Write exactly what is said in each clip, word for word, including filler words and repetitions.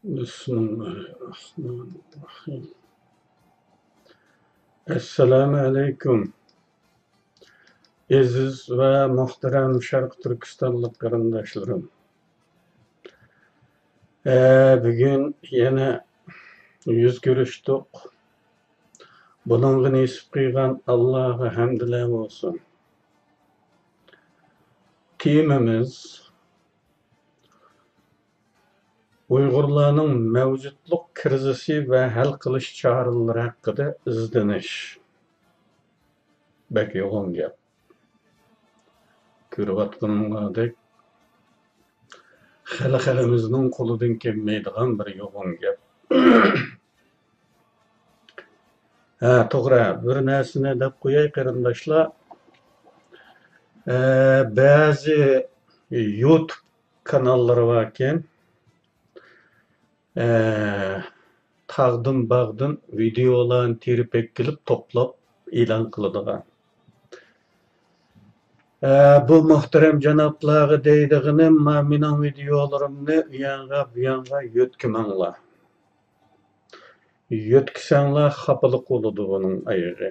بىسمىللاھىررەھمانىررەھىم. ئەسسالامۇ ئەلەيكۇم، ئەزىز ۋە مۇھتەرەم شەرقىي تۈركىستانلىق قېرىنداشلىرىم. ئە، بۈگۈن يەنە يۈز كۆرۈشتۇق. بۇنىڭغا نېسىپ قىلغان ئاللاغا ھەمدىلەر بولسۇن. تېمىمىز ئۇيغۇرلارنىڭ مەۋجۇتلۇق كىرىزىسى ۋە ھەل قىلىش چارىلىرى ھەققىدە ئىزدىنىش. بەك يوغان گەپ. كۆرۈۋاتقىنىڭلاردەك، خەلقىمىزنىڭ قولىدىن كەلمەيدىغان بىر يوغان گەپ. ھە، توغرا، بىر نەرسىنى دەپ قوياي، قېرىنداشلار. ئە، بەزى يۇتۇب كاناللىرى باركەن، ئە، تاغدىن باغدىن ۋىدېئولارنى تېرىپ ئەكېلىپ توپلاپ ئېلان قىلىدىغان. ئە، بۇ مۇھتەرەم جانابلارغا دەيدىغىنىم، ما-، مېنىڭ ۋىدېئولىرىمنى ئۇياڭغا، بۇياڭغا يۆتكىمەڭلار. يۆتكىسەڭلار خاپىلىق بولىدۇ بۇنىڭ ئايىغى.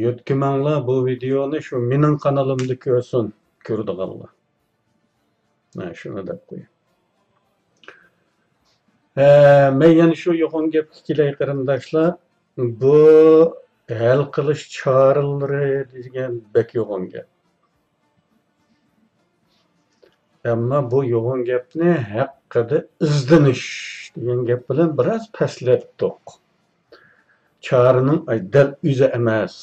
يۆتكىمەڭلار بۇ ۋىدېئونى، شۇ مېنىڭ قانىلىمدا كۆرسۇن كۆرىدىغانلار. ھە، شۇنى دەپ قوياي. ھە، مەن يەنە شۇ يوغان گەپكە كېلەي، قېرىنداشلار. بۇ ھەل قىلىش چارىلىرى دېگەن بەك يوغان گەپ. ئەمما بۇ يوغان گەپنى ھەققىدە ئىزدىنىش دېگەن گەپ بىلەن بىراز پەسلەتتۇق. چارىنىڭ، ئاي، دەل ئۆزى ئەمەس.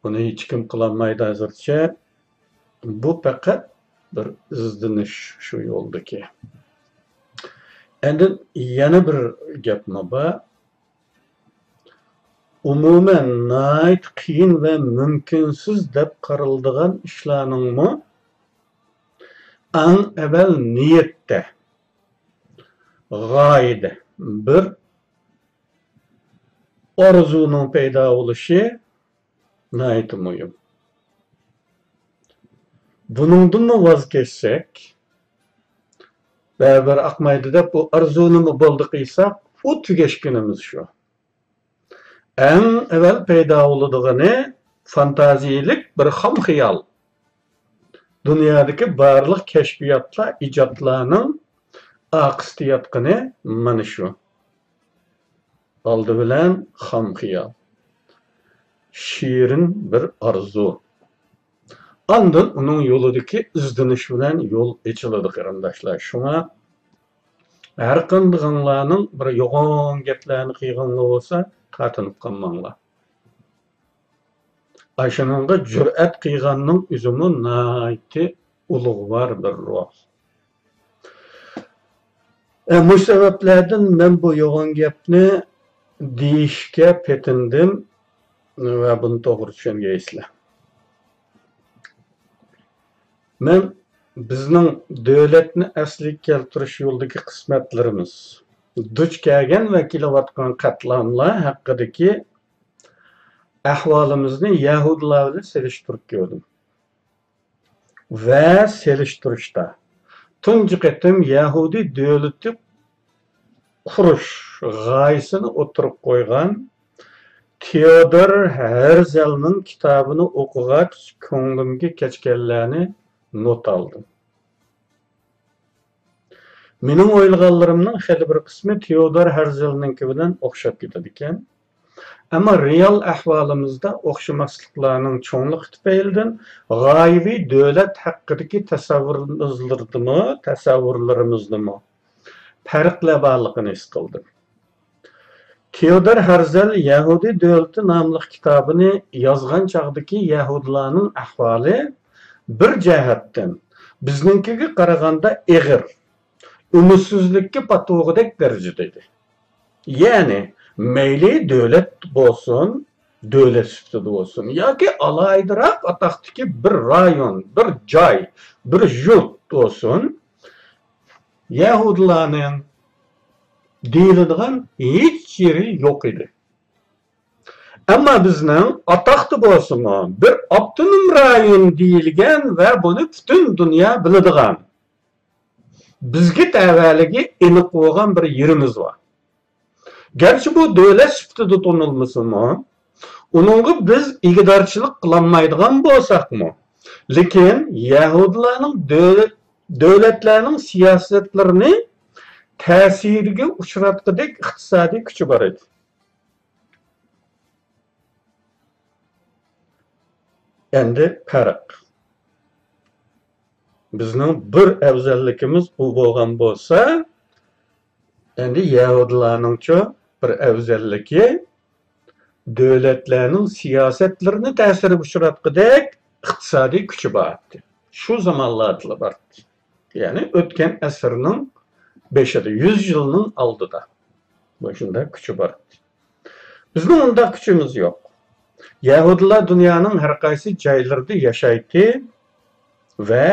بۇنى ھېچكىم قىلالمايدۇ ھازىرچە. بۇ پەقەت بىر ئىزدىنىش شۇ يولدىكى. ئەندىن يەنە بىر گەپمۇ بار. ئومۇمەن، ناھايىتى قىيىن ۋە مۇمكىنسىز دەپ قارىلىدىغان ئىشلارنىڭمۇ ئەڭ ئەۋەل نىيەتتە، غايىدە بىر ئارزۇنىڭ پەيدا بولۇشى ناھايىتى مۇھىم. بۇنىڭدىنمۇ ۋاز كەچسەك، بەرىبىر ئاقمايدۇ دەپ، بۇ ئارزۇنىمۇ بولدى قىلساق، ئۇ تۈگەشكىنىمىز شۇ. ئەڭ ئەۋەل پەيدا بولىدىغىنى فانتازىيىلىك بىر خام خىيال. دۇنيادىكى بارلىق كەشپىياتلار، ئىجادلارنىڭ ئارقىسىدا ياتقىنى مانا شۇ. ئالدى بىلەن خام خىيال، شېرىن بىر ئارزۇ. ئاندىن ئۇنىڭ يولىدىكى ئىزدىنىش بىلەن يول ئېچىلىدۇ، قېرىنداشلار. شۇڭا ھەر قاندىغىڭلارنىڭ بىر يوغان گەپلەرنى قىلغىنىڭلار بولسا، تارتىنىپ قالماڭلار. ئاشۇنىڭغا جۈرئەت قىلغاننىڭ ئۆزىمۇ ناھايىتى ئۇلۇغۋار بىر روھ. ئە، مۇشۇ سەۋەبلەردىن مەن بۇ يوغان گەپنى دېيىشكە پېتىندىم ۋە بۇنى توغرا چۈشەنگەيسىلەر. مەن بىزنىڭ دۆلەتنى ئەسلىگە كەلتۈرۈش يولىدىكى قىسمەتلىرىمىز، دۇچ كەلگەن ۋە كېلىۋاتقان قەتلاملار ھەققىدىكى ئەھۋالىمىزنى يەھۇدىيلار بىلەن سېلىشتۇرۇپ كۆردۈم. ۋە سېلىشتۇرۇشتا تۇنجى قېتىم يەھۇدىي دۆلىتى قۇرۇش غايىسىنى ئوتتۇرىغا قويغان تېئودور ھەرزەلنىڭ كىتابىنى ئوقۇغاچ، كۆڭلۈمگە كەچكەنلەرنى نوتا ئالدىم. مېنىڭ ئويلىغانلىرىمنىڭ خېلى بىر قىسمى تېئودور ھەرزېلنىڭكى بىلەن ئوخشاپ كېتىدىكەن. ئەمما رېئال ئەھۋالىمىزدا ئوخشىماسلىقلارنىڭ چوڭلۇقى تۈپەيلىدىن غايىۋى دۆلەت ھەققىدىكى تەسەۋۋۇرىمىزلىرىدىمۇ، تەسەۋۋۇرلىرىمىزدىمۇ پەرقلەر بارلىقىنى ھېس قىلدىم. تېئودور ھەرزەل يەھۇدىي دۆلىتى ناملىق كىتابىنى يازغان چاغدىكى يەھۇدىيلارنىڭ ئەھۋالى بىر جەھەتتىن بىزنىڭكىگە قارىغاندا ئېغىر، ئۈمىدسىزلىككە پاتىدىغۇدەك دەرىجىدە ئىدى. يەنى مەيلى دۆلەت بولسۇن، دۆلەت سۈپىتىدە بولسۇن ياكى ئالاھىدىراق ئاتاقتىكى بىر رايون، بىر جاي، بىر يۇرت بولسۇن، يەھۇدىيلارنىڭ دېيىلىدىغان ھېچ يېرى يوق ئىدى. ئەمما بىزنىڭ ئاتاقتا بولسىمۇ بىر ئاپتونوم رايون دېيىلگەن ۋە بۇنى پۈتۈن دۇنيا بىلىدىغان. بىزگە تەۋەلىكى ئېنىق بولغان بىر يېرىمىز بار. گەرچە بۇ دۆلەت سۈپىتىدە تونۇلمىسىمۇ، ئۇنىڭغا بىز ئىگىدارچىلىق قىلالمايدىغان بولساقمۇ، لېكىن يەھۇدىيلارنىڭ دۆلەت، دۆلەتلەرنىڭ سىياسەتلىرىنى تەسىرىگە ئۇچراتقۇدەك ئىقتىسادىي كۈچى بار ئىدى. ئەمدى پەرق. بىزنىڭ بىر ئەۋزەللىكىمىز ئۇ بولغان بولسا، ئەمدى يەھۇدىيلارنىڭچۇ بىر ئەۋزەللىكى، دۆلەتلەرنىڭ سىياسەتلىرىنى تەسىرگە ئۇچراتقۇدەك ئىقتىسادىي كۈچى بار ئىدى. شۇ زامانلاردىلا بار ئىدى. يەنى ئۆتكەن ئەسىرنىڭ بېشىدا، يۈز يىلنىڭ ئالدىدا مۇشۇنداق كۈچى بار ئىدى. بىزنىڭ ئۇنداق كۈچىمىز يوق. يەھۇدىيلار دۇنيانىڭ ھەر قايسى جايلىرىدا ياشايتتى ۋە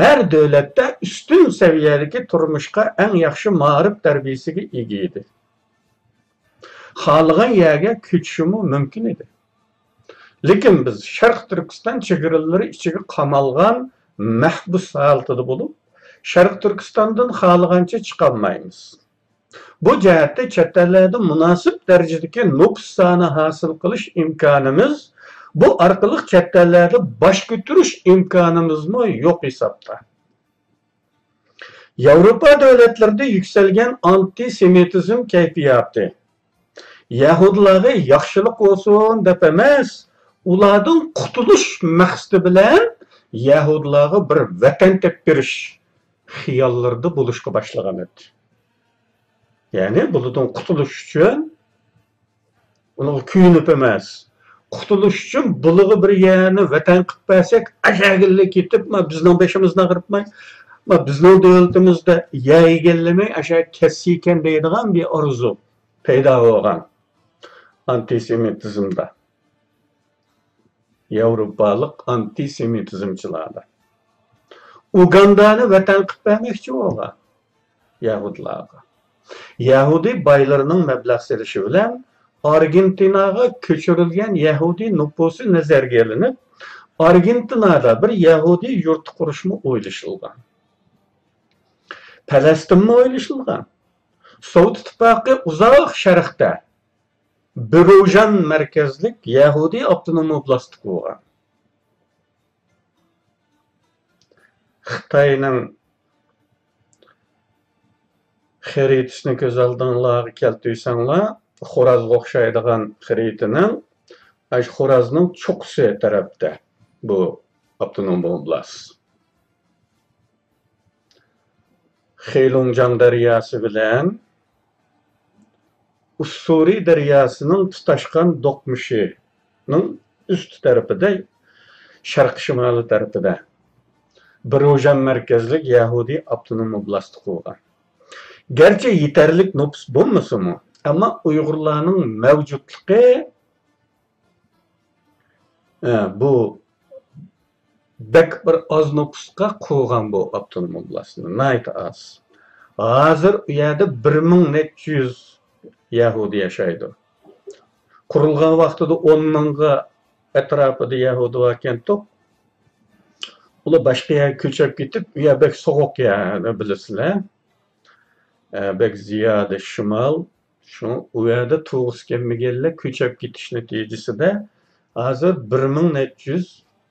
ھەر دۆلەتتە ئۈستۈن سەۋىيەدىكى تۇرمۇشقا، ئەڭ ياخشى مائارىپ تەربىيەسىگە ئىگە ئىدى. خالىغان يەرگە كۆچۈشىمۇ مۇمكىن ئىدى. لېكىن بىز شەرقىي تۈركىستان چېگرىلىرى ئىچىگە قامالغان مەھبۇس ھالىتىدە بولۇپ، شەرقىي تۈركىستاندىن خالىغانچە چىقالمايمىز. بۇ جەھەتتە چەت ئەللەردە مۇناسىپ دەرىجىدىكى نوپۇس سانى ھاسىل قىلىش ئىمكانىمىز، بۇ ئارقىلىق چەت ئەللەردە باش كۆتۈرۈش ئىمكانىمىزمۇ يوق ھېسابتا. ياۋروپا دۆلەتلىرىدە يۈكسەلگەن ئانتىسېمىتىزم كەيپىياتى يەھۇدىيلارغا ياخشىلىق بولسۇن دەپ ئەمەس، ئۇلاردىن قۇتۇلۇش مەقسىتى بىلەن يەھۇدىيلارغا بىر ۋەتەن تېپىپ بېرىش خىياللىرىدا بولۇشقا باشلىغان ئىدى. يەنى بۇلاردىن قۇتۇلۇش ئۈچۈن، ئۇنىڭغا كۆيۈنۈپ ئەمەس، قۇتۇلۇش ئۈچۈن بۇلىغا بىر يەرنى ۋەتەن قىلىپ بەرسەك، ئەشەگىللە كېتىپ، ما بىزنىڭ بېشىمىزنى ئاغرىتماي، ما بىزنىڭ دۆلىتىمىزدە يەر ئىگىلىمەي، ئەشە كەتسىكەن دەيدىغان بىر ئارزۇ پەيدا بولغان ئانتىسېمىتىزمدا. ياۋروپالىق ئانتىسېمىتىزمچىلاردا. ئۇگاندانى ۋەتەن قىلىپ بەرمەكچى بولغان يەھۇدىيلارغا. يەھۇدىي بايلىرىنىڭ مەبلەغ سېلىشى بىلەن ئارگېنتىناغا كۆچۈرۈلگەن يەھۇدىي نوپۇسى نەزەرگە ئېلىنىپ، ئارگېنتىنادا بىر يەھۇدىي يۇرت قۇرۇشمۇ ئويلىشىلغان. پەلەستىنمۇ ئويلىشىلغان. سوۋېت ئىتتىپاقى ئۇزاق شەرقتە بىروژان مەركەزلىك يەھۇدىي ئاپتونوم ئوبلاستى قۇرغان. خىتاينىڭ خەرىتىسىنى كۆز ئالدىڭلارغا كەلتۈرسەڭلار، خورازغا ئوخشايدىغان خەرىتىنىڭ، ئاشۇ خورازنىڭ چوققىسى تەرەپتە بۇ ئاپتونوم ئوبلاست. خېلۇڭجاڭ دەرياسى بىلەن ئۇسسۇرى دەرياسىنىڭ تۇتاشقان دوقمۇشىنىڭ ئۈستى تەرىپىدە، شەرقىي شىمالىي تەرىپىدە بىروژان مەركەزلىك يەھۇدىي ئاپتونوم ئوبلاستى قۇرغان. گەرچە يېتەرلىك نوپۇس بولمىسىمۇ، ئەمما ئۇيغۇرلارنىڭ مەۋجۇتلۇقى، ئە، بۇ بەك بىر ئاز نوپۇسقا قۇرغان بۇ ئاپتونوم ئوبلاستنى، ناھايىتى ئاز. ھازىر ئۇ يەردە بىر مىڭ نەچچە يۈز يەھۇدىي ياشايدۇ. قۇرۇلغان ۋاقتىدا ئون مىڭغا ئەتراپىدا يەھۇدىي باركەنتۇق. ئۇلار باشقا يەرگە كۆچۈپ كېتىپ، ئۇ يەر بەك سوغۇق يەر، بىلىسىلەر. ئە، بەك زىيادە شىمال. شۇڭا ئۇ يەردە تۇرغۇسى كەلمىگەنلەر كۆچۈپ كېتىش نەتىجىسىدە ھازىر بىر مىڭ نەچچە يۈز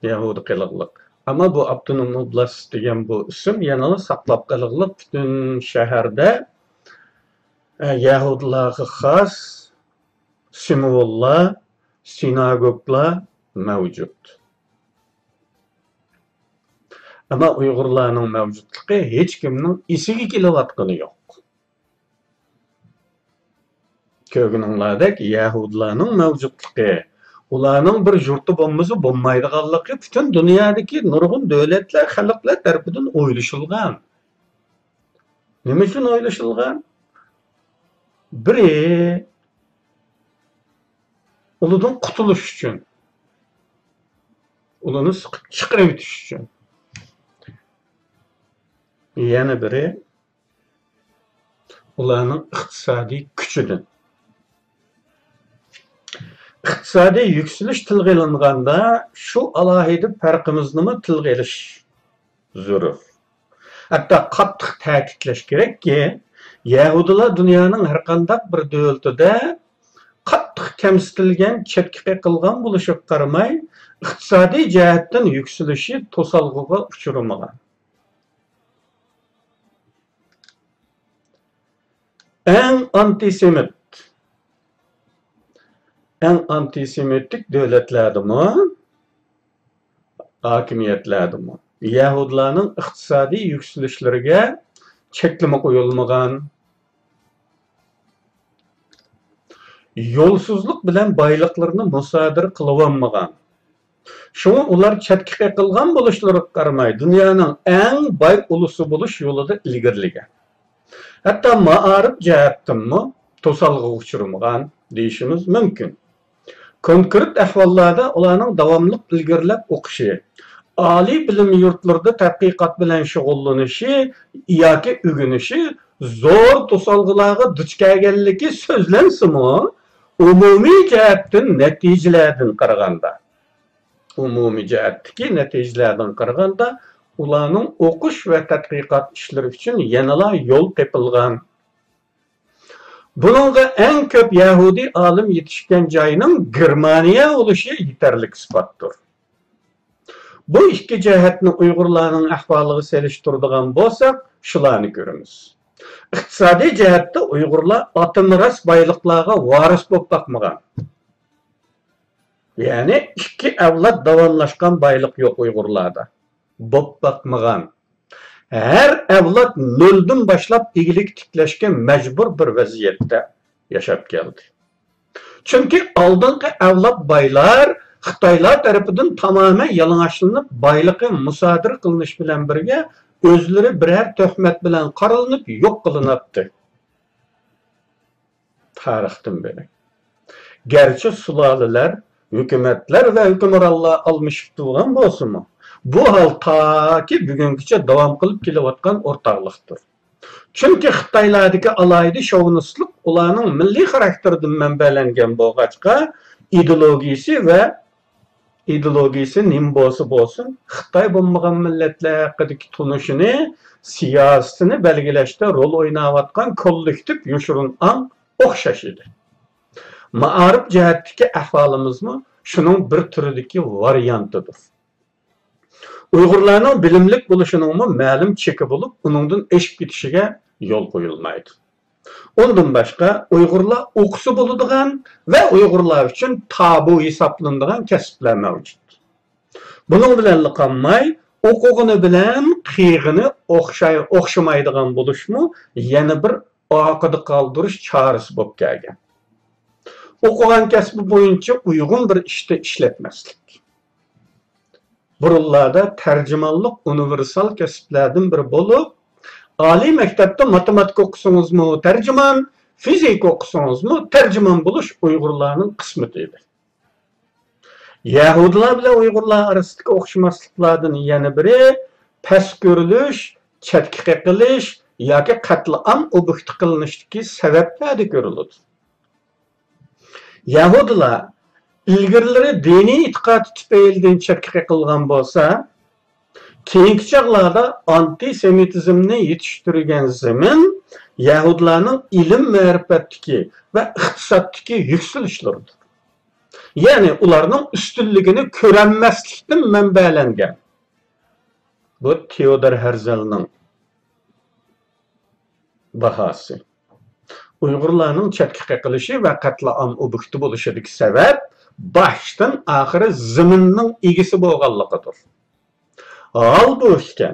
يەھۇدىي قېلىغلىق. ئەمما بۇ ئاپتونوم ئوبلاست دېگەن بۇ ئىسىم يەنىلا ساقلاپ قېلىغلىق پۈتۈن شەھەردە، ئە، يەھۇدىيلارغا خاس سىمۋوللار، سىناگوگلار مەۋجۇت. ئەمما ئۇيغۇرلارنىڭ مەۋجۇتلۇقى ھېچكىمنىڭ ئېسىگە كېلىۋاتقىنى يوق. كۆرگىنىڭلاردەك، يەھۇدىيلارنىڭ مەۋجۇتلۇقى، ئۇلارنىڭ بىر يۇرتى بولمىسا بولمايدىغانلىقى پۈتۈن دۇنيادىكى نۇرغۇن دۆلەتلەر، خەلقلەر تەرىپىدىن ئويلىشىلغان. نېمە ئۈچۈن ئويلىشىلغان؟ بىرى، ئۇلاردىن قۇتۇلۇش ئۈچۈن، ئۇلارنى سىقىپ چىقىرىۋېتىش ئۈچۈن. يەنە بىرى، ئۇلارنىڭ ئىقتىسادىي كۈچىدىن. ئىقتىسادىي يۈكسىلىش تىلغا ئېلىنغاندا، شۇ ئالاھىدە پەرقىمىزنىمۇ تىلغا ئېلىش زۆرۈر. ھەتتا قاتتىق تەكىتلەش كېرەككى، يەھۇدىيلار دۇنيانىڭ ھەرقانداق بىر دۆلىتىدە قاتتىق كەمسىتىلگەن، چەتكە قېقىلغان بولۇشىغا قارىماي، ئىقتىسادىي جەھەتتىن يۈكسىلىشى توسالغۇغا ئۇچرىمىغان. ئەڭ ئانتىسېمىت، ئەڭ ئانتىسېمىتىك دۆلەتلەردىمۇ، ھاكىمىيەتلەردىمۇ يەھۇدىيلارنىڭ ئىقتىسادىي يۈكسىلىشلىرىگە چەكلىمە قويۇلمىغان، يولسىزلىق بىلەن بايلىقلىرىنى مۇسادىرە قىلىۋالمىغان، شۇڭا ئۇلار چەتكە قېقىلغان بولۇشلىرىغا قارىماي، دۇنيانىڭ ئەڭ باي ئۇلۇسى بولۇش يولىدا ئىلگىرىلىگەن. ھەتتا مائارىپ جەھەتتىنمۇ توسالغۇغا ئۇچرىمىغان دېيىشىمىز مۇمكىن. كونكرېت ئەھۋاللاردا ئۇلارنىڭ داۋاملىق ئىلگىرىلەپ ئوقۇشى، ئالىي بىلىم يۇرتلىرىدا تەتقىقات بىلەن شۇغۇللىنىشى ياكى ئۆگىنىشى زور توسالغۇلارغا دۇچ كەلگەنلىكى سۆزلەنسىمۇ، ئومۇمىي جەھەتتىن نەتىجىلەردىن قارىغاندا، ئومۇمىي جەھەتتىكى نەتىجىلەردىن قارىغاندا، ئۇلارنىڭ ئوقۇش ۋە تەتقىقات ئىشلىرى ئۈچۈن يەنىلا يول تېپىلغان. بۇنىڭغا ئەڭ كۆپ يەھۇدىي ئالىم يېتىشكەن جاينىڭ گېرمانىيە بولۇشى يېتەرلىك ئىسپاتتۇر. بۇ ئىككى جەھەتنى ئۇيغۇرلارنىڭ ئەھۋالىغا سېلىشتۇرىدىغان بولساق، شۇلارنى كۆرىمىز. ئىقتىسادىي جەھەتتە ئۇيغۇرلار ئاتىمىراس بايلىقلارغا ۋارىس بولۇپ باقمىغان. يەنى ئىككى ئەۋلاد داۋاملاشقان بايلىق يوق ئۇيغۇرلاردا. بولۇپ باقمىغان. ھەر ئەۋلاد نۆلدىن باشلاپ ئىگىلىك تىكلەشكە مەجبۇر بىر ۋەزىيەتتە ياشاپ كەلدى. چۈنكى ئالدىنقى ئەۋلاد بايلار خىتايلار تەرىپىدىن تامامەن يالىڭاچلىنىپ، بايلىقى مۇسادىرە قىلىنىش بىلەن بىرگە، ئۆزلىرى بىرەر تۆھمەت بىلەن قارىلىنىپ يوق قىلىناتتى. تارىختىن بېرى. گەرچە سۇلالىلەر، ھۆكۈمەتلەر ۋە ھۆكۈمرانلار ئالمىشىپ تۇرغان بولسىمۇ، بۇ ھال تاكى بۈگۈنگىچە داۋام قىلىپ كېلىۋاتقان ئورتاقلىقتۇر. چۈنكى خىتايلاردىكى ئالاھىدە شوۋىنىستلىق ئۇلارنىڭ مىللىي خاراكتېرىدىن مەنبەلەنگەن بولغاچقا، ئىدېئولوگىيىسى ۋە ئىدېئولوگىيىسى نېمە بولسا بولسۇن، خىتاي بولمىغان مىللەتلەر ھەققىدىكى تونۇشىنى، سىياسىتىنى بەلگىلەشتە رول ئويناۋاتقان كوللېكتىپ يوشۇرۇن ئاڭ ئوخشاش ئىدى. مائارىپ جەھەتتىكى ئەھۋالىمىزمۇ شۇنىڭ بىر تۈرىدىكى ۋارىيانتىدۇر. ئۇيغۇرلارنىڭ بىلىملىك بولۇشىنىڭمۇ مەلۇم چېكى بولۇپ، ئۇنىڭدىن ئېشىپ كېتىشىگە يول قويۇلمايدۇ. ئۇندىن باشقا، ئۇيغۇرلار ئوقۇسا بولىدىغان ۋە ئۇيغۇرلار ئۈچۈن تابۇ ھېسابلىنىدىغان كەسىپلەر مەۋجۇت. بۇنىڭ بىلەنلا قالماي، ئوقۇغىنى بىلەن قىلغىنى ئوخشاي-، ئوخشىمايدىغان بولۇشمۇ يەنە بىر ئارقىدا قالدۇرۇش چارىسى بولۇپ كەلگەن. ئوقۇغان كەسپى بويىچە ئۇيغۇن بىر ئىشتا ئىشلەتمەسلىك. بۇرۇنلاردا تەرجىمانلىق ئۇنىۋېرسال كەسىپلەردىن بىرى بولۇپ، ئالىي مەكتەپتە ماتېماتىكا ئوقۇسىڭىزمۇ تەرجىمان، فىزىكا ئوقۇسىڭىزمۇ تەرجىمان بولۇش ئۇيغۇرلارنىڭ قىسمىتى ئىدى. يەھۇدىيلار بىلەن ئۇيغۇرلار ئارىسىدىكى ئوخشىماسلىقلاردىن يەنە بىرى، پەس كۆرۈلۈش، چەتكە قېقىلىش ياكى قەتلىئام ئوبيېكتى قىلىنىشتىكى سەۋەبلەردە كۆرۈلىدۇ. يەھۇدىيلار ئىلگىرىلىرى دىنىي ئېتىقادى تۈپەيلىدىن چەتكە قېقىلغان بولسا، كېيىنكى چاغلاردا ئانتىسېمىتىزمنى يېتىشتۈرگەن زېمىن يەھۇدىيلارنىڭ ئىلىم-مەرىپەتتىكى ۋە ئىقتىسادتىكى يۈكسىلىشلىرىدۇر. يەنى ئۇلارنىڭ ئۈستۈنلۈكىنى كۆرەلمەسلىكتىن مەنبەلەنگەن. بۇ تېئودور ھېرزېلنىڭ باھاسى. ئۇيغۇرلارنىڭ چەتكە قېقىلىشى ۋە قەتلىئام ئوبيېكتى بولۇشىدىكى سەۋەب باشتىن ئاخىرى زېمىننىڭ ئىگىسى بولغانلىقىدۇر. ھالبۇكى،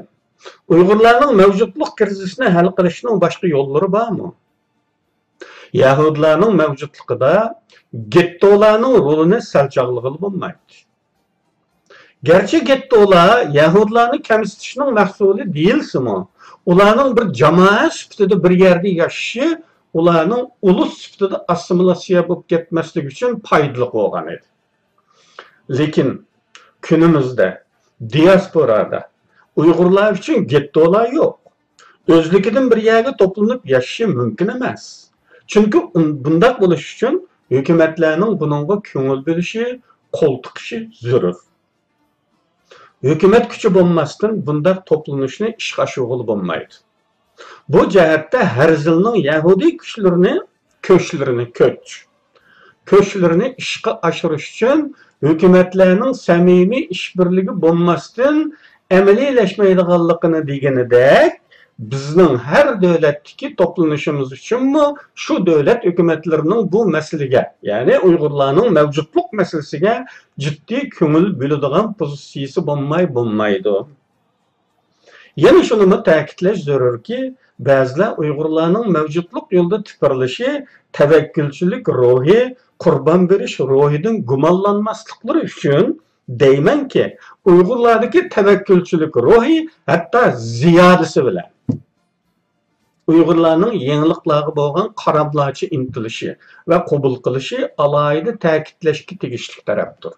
ئۇيغۇرلارنىڭ مەۋجۇتلۇق كىرىزىسىنى ھەل قىلىشنىڭ باشقا يوللىرى بارمۇ؟ يەھۇدىيلارنىڭ مەۋجۇتلۇقىدا گېتتولارنىڭ رولىنى سەل چاغلىغىلى بولمايدۇ. گەرچە گېتتولار يەھۇدىيلارنى كەمسىتىشنىڭ مەھسۇلى دېيىلسىمۇ، ئۇلارنىڭ بىر جامائەت سۈپىتىدە بىر يەردە ياشىشى ئۇلارنىڭ ئۇلۇس سۈپىتىدە ئاسسىمىلياتسىيە بولۇپ كەتمەسلىكى ئۈچۈن پايدىلىق بولغان ئىدى. لېكىن كۈنىمىزدە دىياسپورادا ئۇيغۇرلار ئۈچۈن گېتتولار يوق. ئۆزلۈكىدىن بىر يەرگە توپلىنىپ ياشىشى مۇمكىن ئەمەس. چۈنكى ئۇن-، بۇنداق بولۇش ئۈچۈن ھۆكۈمەتلەرنىڭ بۇنىڭغا كۆڭۈل بۆلۈشى، قول تىقىشى زۆرۈر. ھۆكۈمەت كۈچى بولماستىن بۇنداق توپلىنىشنى ئىشقا ئاشۇرغىلى بولمايدۇ. بۇ جەھەتتە ھەرزىلنىڭ يەھۇدىي كۈچلىرىنى، كۈچلىرىنى، كۈچ، كۈچلىرىنى ئىشقا ئاشۇرۇش ئۈچۈن ھۆكۈمەتلەرنىڭ سەمىمىي ئىشبىرلىكى بولماستىن ئەمەلىيلەشمەيدىغانلىقىنى دېگىنىدەك، بىزنىڭ ھەر دۆلەتتىكى توپلىنىشىمىز ئۈچۈنمۇ شۇ دۆلەت ھۆكۈمەتلىرىنىڭ بۇ مەسىلىگە، يەنى ئۇيغۇرلارنىڭ مەۋجۇتلۇق مەسىلىسىگە جىددىي كۆڭۈل بۆلىدىغان پوزىتسىيىسى بولماي بولمايدۇ. يەنە شۇنىمۇ تەكىتلەش زۆرۈركى، بەزىلەر ئۇيغۇرلارنىڭ مەۋجۇتلۇق يولىدا تىپىرلىشى، تەۋەككۈلچىلىك روھى، قۇربان بېرىش روھىدىن گۇمانلانماسلىقلىرى ئۈچۈن دەيمەنكى، ئۇيغۇرلاردىكى تەۋەككۈلچىلىك روھى ھەتتا زىيادىسى بىلەن ئۇيغۇرلارنىڭ يېڭىلىقلارغا بولغان قاراملاچى ئىنتىلىشى ۋە قوبۇل قىلىشى ئالاھىدە تەكىتلەشكە تېگىشلىك تەرەپتۇر.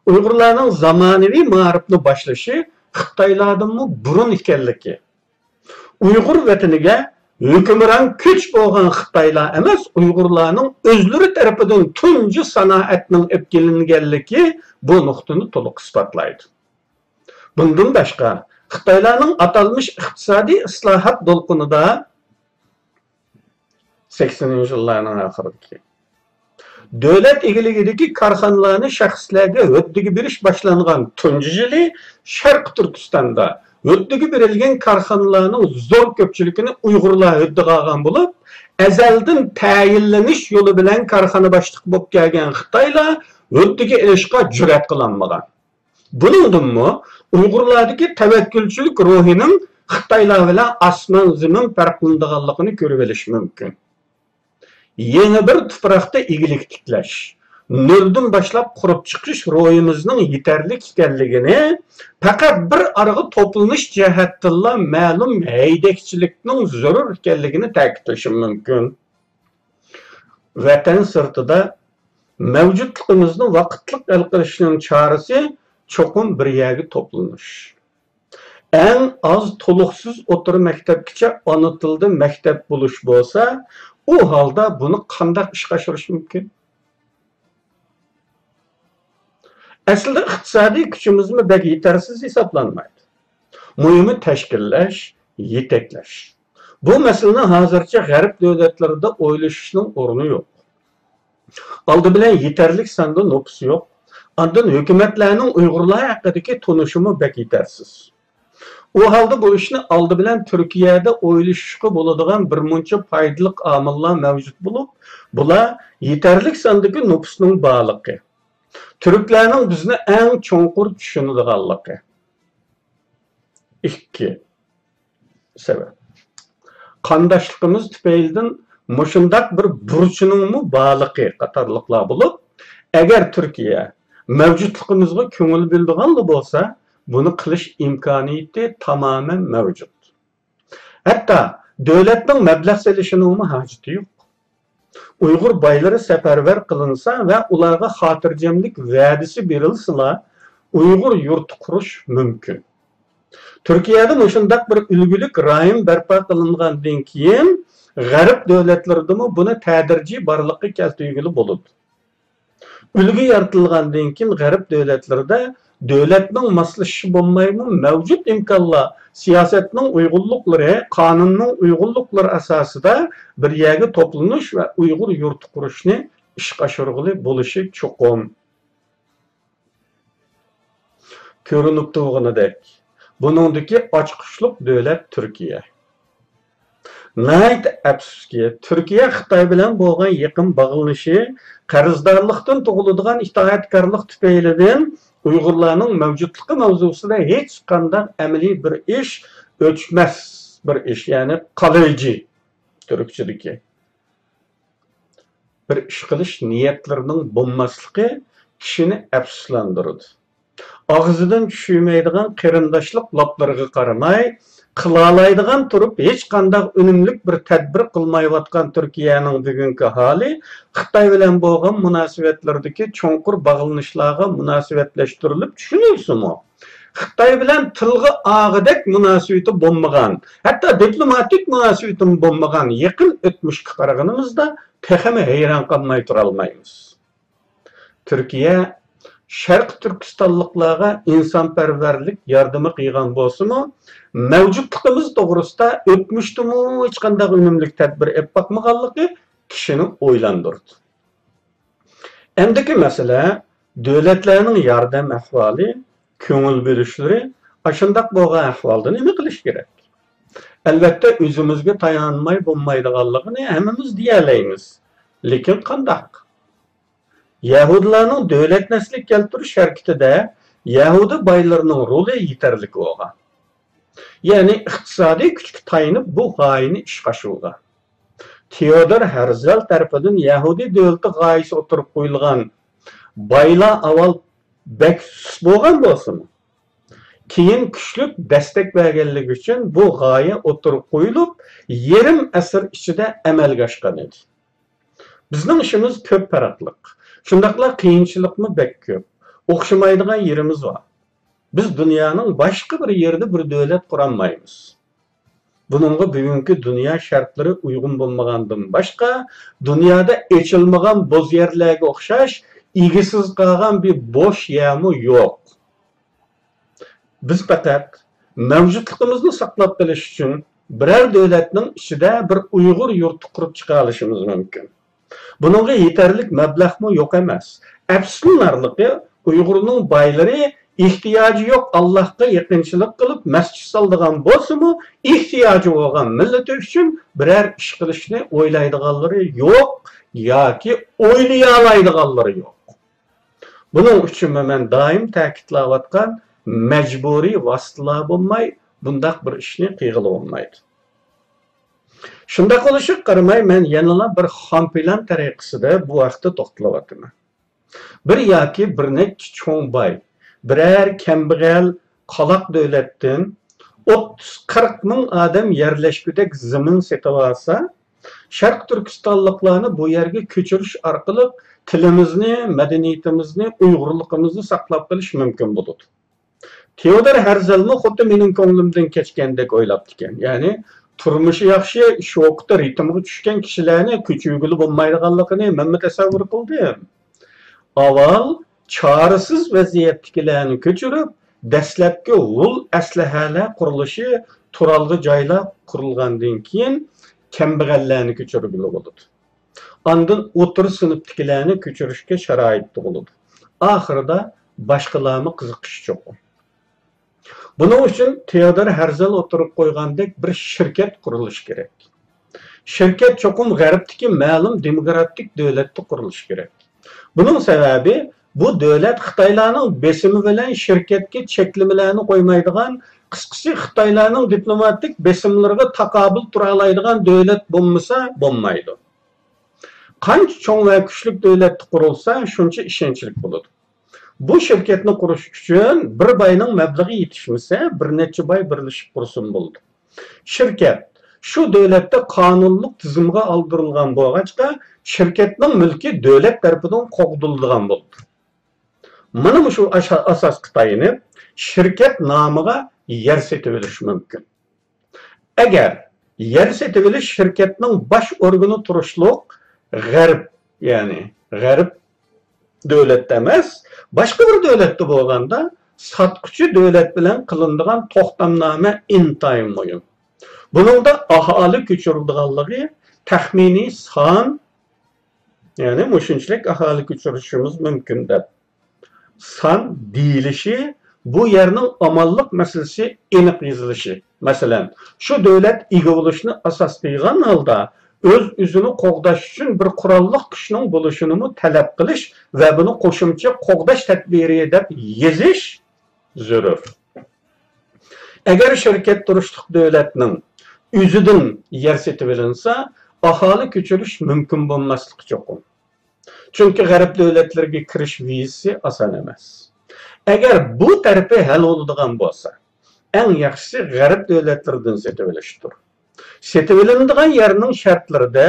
ئۇيغۇرلارنىڭ زامانىۋى مائارىپنى باشلىشى خىتايلاردىنمۇ بۇرۇن ئىكەنلىكى، ئۇيغۇر ۋەتىنىگە ھۆكۈمران كۈچ بولغان خىتايلار ئەمەس، ئۇيغۇرلارنىڭ ئۆزلىرى تەرىپىدىن تۇنجى سانائەتنىڭ ئېلىپ كېلىنگەنلىكى بۇ نۇقتىنى تولۇق ئىسپاتلايدۇ. بۇندىن باشقا، خىتايلارنىڭ ئاتالمىش ئىقتىسادىي ئىسلاھات دولقۇنىدا، سەكسىنىنچى يىللارنىڭ ئاخىرىدىكى، دۆلەت ئىگىلىكىدىكى كارخانىلارنى شەخسلەرگە ھۆددىگە بېرىش باشلانغان تۇنجى يىلى شەرقىي تۈركىستاندا ھۆددىگە بېرىلگەن كارخانىلارنىڭ زور كۆپچىلىكىنى ئۇيغۇرلار ھۆددىگە ئالغان بولۇپ، ئەزەلدىن تەيىنلىنىش يولى بىلەن كارخانا باشلىقى بولۇپ كەلگەن خىتايلار ھۆددىگە ئېلىشقا جۈرئەت قىلالمىغان. بۇنىڭدىنمۇ ئۇيغۇرلاردىكى تەۋەككۈلچىلىك روھىنىڭ خىتايلار بىلەن ئاسمان زېمىن پەرقلىنىدىغانلىقىنى كۆرۈۋېلىش مۇمكىن. يېڭى بىر تۇپراقتا ئىگىلىك تىكلەش، نۆلدىن باشلاپ قۇرۇپ چىقىش روھىمىزنىڭ يېتەرلىك ئىكەنلىكىنى، پەقەت بىر ئارىغا توپلىنىش جەھەتتىنلا مەلۇم ھەيدەكچىلىكنىڭ زۆرۈر ئىكەنلىكىنى تەكىتلىشىم مۇمكىن. ۋەتەن سىرتىدا مەۋجۇتلۇقىمىزنى ۋاقىتلىق ھەل قىلىشنىڭ چارىسى چوقۇم بىر يەرگە توپلىنىش. ئەڭ ئاز تولۇقسىز ئوتتۇرا مەكتەپكىچە ئانا تىلدا مەكتەپ بولۇش بولسا، ئۇ ھالدا بۇنى قانداق ئىشقا ئاشۇرۇش مۇمكىن؟ ئەسلىدە ئىقتىسادىي كۈچىمىزمۇ بەك يېتەرسىز ھېسابلانمايدۇ. مۇھىمى تەشكىللەش، يېتەكلەش. بۇ مەسىلىنى ھازىرچە غەرب دۆلەتلىرىدە ئويلىشىشنىڭ ئورنى يوق. ئالدى بىلەن يېتەرلىك ساندا نوپۇس يوق. ئاندىن ھۆكۈمەتلەرنىڭ ئۇيغۇرلار ھەققىدىكى تونۇشىمۇ بەك يېتەرسىز. ئۇ ھالدا بۇ ئىشنى ئالدى بىلەن تۈركىيەدە ئويلىشىشقا بولىدىغان بىر مۇنچە پايدىلىق ئامىللار مەۋجۇت بولۇپ، بۇلار يېتەرلىك ساندىكى نوپۇسنىڭ بارلىقى، تۈركلەرنىڭ بىزنى ئەڭ چوڭقۇر چۈشىنىدىغانلىقى. ئىككى سەۋەب. قانداشلىقىمىز تۈپەيلىدىن مۇشۇنداق بىر بۇرچنىڭمۇ بارلىقى قاتارلىقلار بولۇپ، ئەگەر تۈركىيە مەۋجۇتلۇقىمىزغا كۆڭۈل بۆلىدىغانلا بولسا، بۇنى قىلىش ئىمكانىيىتى تامامەن مەۋجۇت. ھەتتا دۆلەتنىڭ مەبلەغ سېلىشىنىڭمۇ ھاجىتى يوق. ئۇيغۇر بايلىرى سەپەرۋەر قىلىنسا ۋە ئۇلارغا خاتىرجەملىك ۋەدىسى بېرىلسىلا، ئۇيغۇر يۇرتى قۇرۇش مۇمكىن. تۈركىيەدە مۇشۇنداق بىر ئۈلگىلىك رايون بەرپا قىلىنغاندىن كېيىن، غەرب دۆلەتلىرىدىمۇ بۇنى تەدرىجىي بارلىققا كەلتۈرگىلى بولىدۇ. ئۈلگە يارىتىلغاندىن كېيىن، غەرب دۆلەتلىرىدە دۆلەتنىڭ ماسلىشىشى بولمايمۇ، مەۋجۇت ئىمكانلار، سىياسەتنىڭ ئۇيغۇنلۇقلىرى، قانۇننىڭ ئۇيغۇنلۇقلىرى ئاساسىدا بىر يەرگە توپلىنىش ۋە ئۇيغۇر يۇرتى قۇرۇشنى ئىشقا ئاشۇرغىلى بولۇشى چوقۇم. كۆرۈنۈپ تۇرغىنىدەك، بۇنىڭدىكى ئاچقۇچلۇق دۆلەت تۈركىيە. ناھايىتى ئەپسۇسكى، تۈركىيە خىتاي بىلەن بولغان يېقىن باغلىنىشى، قەرزدارلىقتىن تۇغۇلىدىغان ئىتائەتكارلىق تۈپەيلىدىن ئۇيغۇرلارنىڭ مەۋجۇتلۇقى مەۋزۇسىدا ھېچقانداق ئەمەلىي بىر ئىش، ئۆچمەس بىر ئىش، يەنى قالايجى، تۈركچىدىكى بىر ئىش قىلىش نىيەتلىرىنىڭ بولماسلىقى كىشىنى ئەپسۇسلاندۇرىدۇ. ئاغزىدىن چۈشمەيدىغان قېرىنداشلىق لاپلىرىغا قارىماي، قىلالايدىغان تۇرۇپ ھېچقانداق ئۈنۈملۈك بىر تەدبىر قىلمايۋاتقان تۈركىيەنىڭ بۈگۈنكى ھالى خىتاي بىلەن بولغان مۇناسىۋەتلىرىدىكى چوڭقۇر باغلىنىشلارغا مۇناسىۋەتلەشتۈرۈلۈپ چۈشىنىلسىمۇ، خىتاي بىلەن تىلغا ئالغۇدەك مۇناسىۋىتى بولمىغان، ھەتتا دىپلوماتىك مۇناسىۋىتىمۇ بولمىغان يېقىن ئۆتمۈشكە قارىغىنىمىزدا تېخىمۇ ھەيران قالماي تۇرالمايمىز. تۈركىيە شەرقىي تۈركىستانلىقلارغا ئىنسانپەرۋەرلىك ياردىمى قىلغان بولسىمۇ، مەۋجۇتلۇقىمىز توغرىسىدا ئۆتمۈشتىمۇ ھېچقانداق ئۈنۈملۈك تەدبىر ئېلىپ باقمىغانلىقى كىشىنى ئويلاندۇرىدۇ. ئەمدىكى مەسىلە، دۆلەتلەرنىڭ ياردەم ئەھۋالى، كۆڭۈل بۆلۈشلىرى ئاشۇنداق بولغان ئەھۋالدا نېمە قىلىش كېرەك؟ ئەلۋەتتە، ئۆزىمىزگە تايانماي بولمايدىغانلىقىنى ھەممىمىز دېيەلەيمىز. لېكىن قانداق؟ يەھۇدىيلارنىڭ دۆلەت نەسلى كەلتۈرۈش ھەرىكىتىدە يەھۇدىي بايلىرىنىڭ رولى يېتەرلىك بولغان. يەنى ئىقتىسادىي كۈچكە تايىنىپ بۇ غايىنى ئىشقا ئاشۇرغان. تېئودور ھەرزەل تەرىپىدىن يەھۇدىي دۆلىتى غايىسى ئوتتۇرىغا قويۇلغان بايلار ئاۋۋال بەك سۇس بولغان بولسىمۇ، كېيىن كۈچلۈك دەستەك بەرگەنلىكى ئۈچۈن بۇ غايە ئوتتۇرىغا قويۇلۇپ، يېرىم ئەسىر ئىچىدە ئەمەلگە ئاشقان ئىدى. بىزنىڭ ئىشىمىز كۆپ پەرقلىق. شۇنداقلا قىيىنچىلىقمۇ بەك كۆپ. ئوخشىمايدىغان يېرىمىز بار. بىز دۇنيانىڭ باشقا بىر يېرىدە بىر دۆلەت قۇرالمايمىز. بۇنىڭغا بۈگۈنكى دۇنيا شەرتلىرى ئۇيغۇن بولمىغاندىن باشقا، دۇنيادا ئېچىلمىغان بوز يەرلەرگە ئوخشاش ئىگىسىز قالغان بىر بوش يەرمۇ يوق. بىز پەقەت مەۋجۇتلۇقىمىزنى ساقلاپ قېلىش ئۈچۈن بىرەر دۆلەتنىڭ ئىچىدە بىر ئۇيغۇر يۇرتى قۇرۇپ چىقالىشىمىز مۇمكىن. بۇنىڭغا يېتەرلىك مەبلەغمۇ يوق ئەمەس. ئەپسۇسلىنارلىقى، ئۇيغۇرنىڭ بايلىرى ئېھتىياجى يوق ئاللاھقا يېقىنچىلىق قىلىپ مەسچىت سالىدىغان بولسىمۇ، ئېھتىياجى بولغان مىللىتى ئۈچۈن بىرەر ئىش قىلىشنى ئويلايدىغانلىرى يوق ياكى ئويلىيالايدىغانلىرى يوق. بۇنىڭ ئۈچۈنمۇ مەن دائىم تەكىتلەۋاتقان مەجبۇرىي ۋاسىتىلەر بولماي بۇنداق بىر ئىشنى قىلغىلى بولمايدۇ. شۇنداق بولۇشىغا قارىماي، مەن يەنىلا بىر خام پىلان تەرىقىسىدە بۇ ھەقتە توختىلىۋاتىمەن. بىر ياكى بىر نەچچە چوڭ باي، بىرەر كەمبەغەل قالاق دۆلەتتىن ئوتتۇز قىرىق مىڭ ئادەم يەرلەشكۈدەك زېمىن سېتىۋالسا، شەرقىي تۈركىستانلىقلارنى بۇ يەرگە كۆچۈرۈش ئارقىلىق تىلىمىزنى، مەدەنىيىتىمىزنى، ئۇيغۇرلۇقىمىزنى ساقلاپ قېلىش مۇمكىن بولىدۇ. تېئودور ھەرزەلمۇ خۇددى مېنىڭ كۆڭلۈمدىن كەچكەندەك ئويلاپتىكەن. يەنى تۇرمۇشى ياخشى، شوكىدا رىتىمغا چۈشكەن كىشىلەرنى كۆچۈرگىلى بولمايدىغانلىقىنى مەنمۇ تەسەۋۋۇر قىلدىم. ئاۋۋال چارىسىز ۋەزىيەتتىكىلەرنى كۆچۈرۈپ، دەسلەپكى ھۇل ئەسلىھەلەر قۇرۇلۇشى، تۇرالغۇ جايلار قۇرۇلغاندىن كېيىن كەمبەغەللەرنى كۆچۈرگىلى بولىدۇ. ئاندىن ئوتتۇرا سىنىپتىكىلەرنى كۆچۈرۈشكە شارائىت تۇغۇلىدۇ. ئاخىرىدا باشقىلارمۇ قىزىقىشى چوقۇم. بۇنىڭ ئۈچۈن تېئودور ھەرزەل ئوتتۇرىغا قويغاندەك بىر شىركەت قۇرۇلۇشى كېرەك. شىركەت چوقۇم غەربتىكى مەلۇم دېموكراتىك دۆلەتتە قۇرۇلۇشى كېرەك. بۇنىڭ سەۋەبى، بۇ دۆلەت خىتايلارنىڭ بېسىمى بىلەن شىركەتكە چەكلىمىلەرنى قويمايدىغان، قىسقىسى، خىتايلارنىڭ دىپلوماتىك بېسىملىرىغا تاقابىل تۇرالايدىغان دۆلەت بولمىسا بولمايدۇ. قانچە چوڭ ۋە كۈچلۈك دۆلەتتە قۇرۇلسا، شۇنچە ئىشەنچلىك بولىدۇ. بۇ شىركەتنى قۇرۇش ئۈچۈن بىر باينىڭ مەبلىغى يېتىشمىسە، بىر نەچچە باي بىرلىشىپ قۇرسىمۇ بولىدۇ. شىركەت شۇ دۆلەتتە قانۇنلۇق تىزىمغا ئالدۇرۇلغان بولغاچقا، شىركەتنىڭ مۈلكى دۆلەت تەرىپىدىن قوغدىلىدىغان بولىدۇ. مانا مۇشۇ ئاشا-، ئاساسقا تايىنىپ، شىركەت نامىغا يەر سېتىۋېلىش مۇمكىن. ئەگەر يەر سېتىۋېلىش شىركەتنىڭ باش ئورگىنى تۇرۇشلۇق غەرب، يەنى غەرب دۆلەتتە ئەمەس، باشقا بىر دۆلەتتە بولغاندا، ساتقۇچى دۆلەت بىلەن قىلىنىدىغان توختامنامە ئىنتايىن مۇھىم. بۇنىڭدا ئاھالە كۆچۈرۈلىدىغانلىقى، تەخمىنىي سان، يەنى مۇشۇنچىلىك ئاھالە كۆچۈرۈشىمىز مۇمكىن دەپ سان دېيىلىشى، بۇ يەرنىڭ ئامانلىق مەسىلىسى ئېنىق يېزىلىشى. مەسىلەن، شۇ دۆلەت ئىگە بولۇشنى ئاساس قىلغان ھالدا ئۆز-ئۆزىنى قوغداش ئۈچۈن بىر قوراللىق كۈچنىڭ بولۇشىنىمۇ تەلەپ قىلىش ۋە بۇنى قوشۇمچە قوغداش تەدبىرى دەپ يېزىش زۆرۈر. ئەگەر شىركەت تۇرۇشلۇق دۆلەتنىڭ ئۆزىدىن يەر سېتىۋېلىنسا، ئاھالە كۆچۈرۈش مۇمكىن بولماسلىقى چوقۇم. چۈنكى غەرب دۆلەتلىرىگە كىرىش ۋىزىسى ئاسان ئەمەس. ئەگەر بۇ تەرىپى ھەل بولىدىغان بولسا، ئەڭ ياخشىسى غەرب دۆلەتلىرىدىن سېتىۋېلىشتۇر. سېتىۋېلىنىدىغان يەرنىڭ شەرتلىرىدە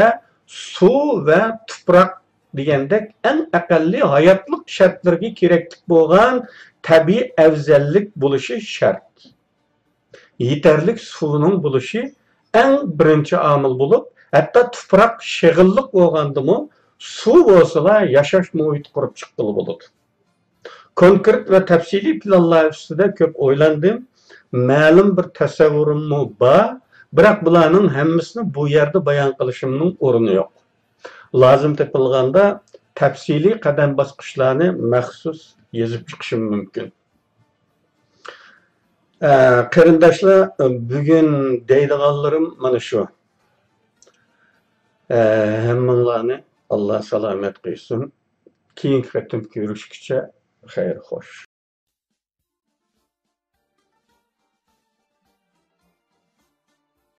سۇ ۋە تۇپراق دېگەندەك ئەڭ ئەقەللىي ھاياتلىق شەرتلىرىگە كېرەكلىك بولغان تەبىئىي ئەۋزەللىك بولۇشى شەرت. يېتەرلىك سۇنىڭ بولۇشى ئەڭ بىرىنچى ئامىل بولۇپ، ھەتتا تۇپراق شېغىللىق بولغاندىمۇ سۇ بولسىلا ياشاش مۇھىتى قۇرۇپ چىققىلى بولىدۇ. كونكرېت ۋە تەپسىلىي پىلانلار ئۈستىدە كۆپ ئويلاندىم. مەلۇم بىر تەسەۋۋۇرۇممۇ بار، بىراق بۇلارنىڭ ھەممىسىنى بۇ يەردە بايان قىلىشىمنىڭ ئورنى يوق. لازىم تېپىلغاندا تەپسىلىي قەدەم باسقۇچلارنى مەخسۇس يېزىپ چىقىشىم مۇمكىن. ئە، قېرىنداشلار، بۈگۈن دەيدىغانلىرىم مانا شۇ. ئە، ھەممىڭلارنى ئاللا سالامەت قىلسۇن. كېيىنكى قېتىم كۆرۈشكىچە خەير خوش.